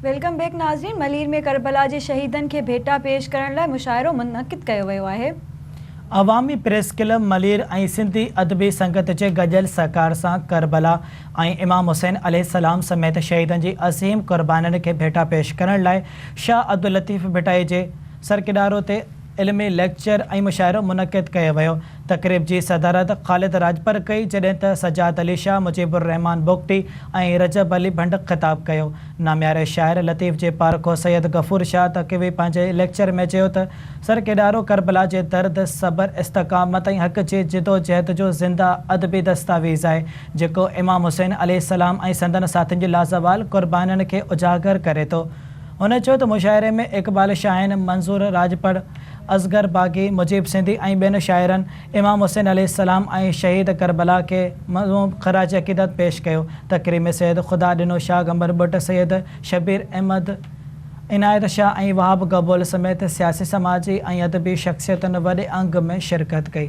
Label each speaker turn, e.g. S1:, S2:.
S1: Welcome back ناظرين ملير ۾ ڪربلا جي شهيدن کي ڀيٽا پيش ڪرڻ لاء مشاعرو منعقد ڪيو ويو آهي.
S2: عوامي پريس ڪلب ملير ۽ سنڌي ادبي سنگت جي گڏيل سهڪار سان ڪربلا ۽ امام حسين عليه السلام سميت شهيدن جي عظيم قربانين کي ڀيٽا پيش ڪرڻ لاء شاهه عبداللطيف ڀٽائي جي سرڪيڏارو تي علمي ليڪچر ۽ مشاعرو منعقد ڪيو ويو. تقريب جي صدارت خالد راڄپر ڪئي، جڏهن ته سجاد علي شاهه، مجيب الرحمان بگٽي ۽ رجب علي ڀنڊ خطاب ڪيو. نامياري شاعر لطيف جي پارکو سيد غفور شاهه تقوي پنهنجي ليڪچر ۾ چيو ته سر ڪيڏارو ڪربلا جي درد، صبر، استقامت ۽ حق جي جدوجهد جو زنده ادبي دستاويز آهي، جيڪو امام حسين عليه السلام ۽ سندن ساٿين جي لازوال قربانين کي اجاگر ڪري ٿو. هن چيو ته مشاعري ۾ اقبال شاهين، منظور راڄپر، اصغر باغي، مجيب سنڌي ۽ ٻين شاعرن امام حسين عليه السلام ۽ شهيد ڪربلا کي مذموم خراج عقيدت پيش ڪيو. تقريب ۾ سيد خدا ڏنو شاهه قمبر ٻٽ، سيد شبير احمد، عنايت شاهه ۽ وهاب گبول سميت سياسي، سماجي ۽ ادبي شخصيتن وڏي انگ ۾ شرڪت ڪئي.